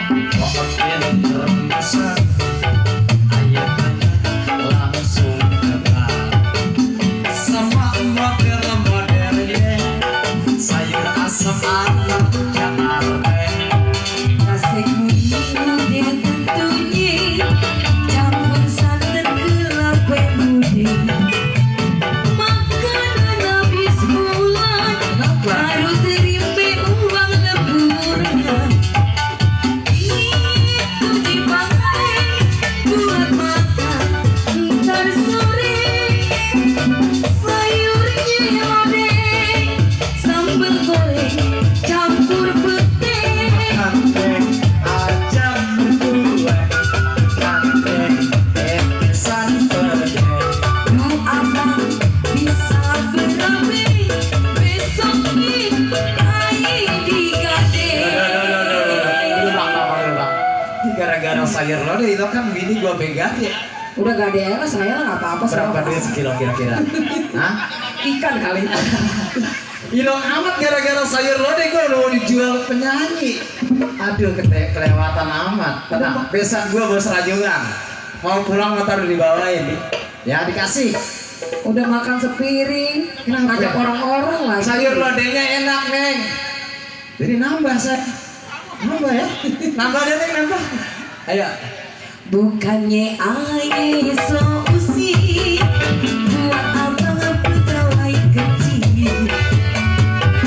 Pokok pinter masak, ayo langsung kebal. Sama model-modelnya, sayur asam anak Jakarta. Nasi kuning dia tentunya campur santan gula kue puding. Makanan habis bulan baru terimpe uang leburnya. Itu dipakai buat makan ntar sore. Sayurnya lodeh, sambal goreng campur pete. Kanteng ajak gue, kanteng epesan pede. Mau abang bisa berabe besok nih air digade. Gara-gara sayur lodeh itu kan bini gua pegang ya. Udah gade aja lah saya nggak apa-apa. Berapa duit sekilo kira-kira? Hah? Ikan kali. Hilang amat gara-gara sayur lodeh gua udah mau dijual penyanyi. Aduh kelewatan amat. Tenang, besok gua bos rajungan. Mau pulang motor dibawain nih. Ya dikasih. Udah makan sepiring, ngajak orang-orang lagi. Sayur lodehnya enak, Neng. Jadi nambah saya. Nambah ya? Nambah deh, Neng, nambah. Ayo. Bukannya aye so usi buat abang pegawai kecil.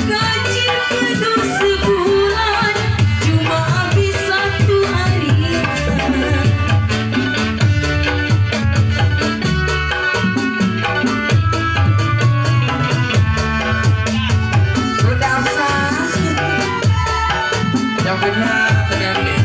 Gaji penuh sebulan cuma habis satu hari. Udah usah. Yang benar, penyanyi.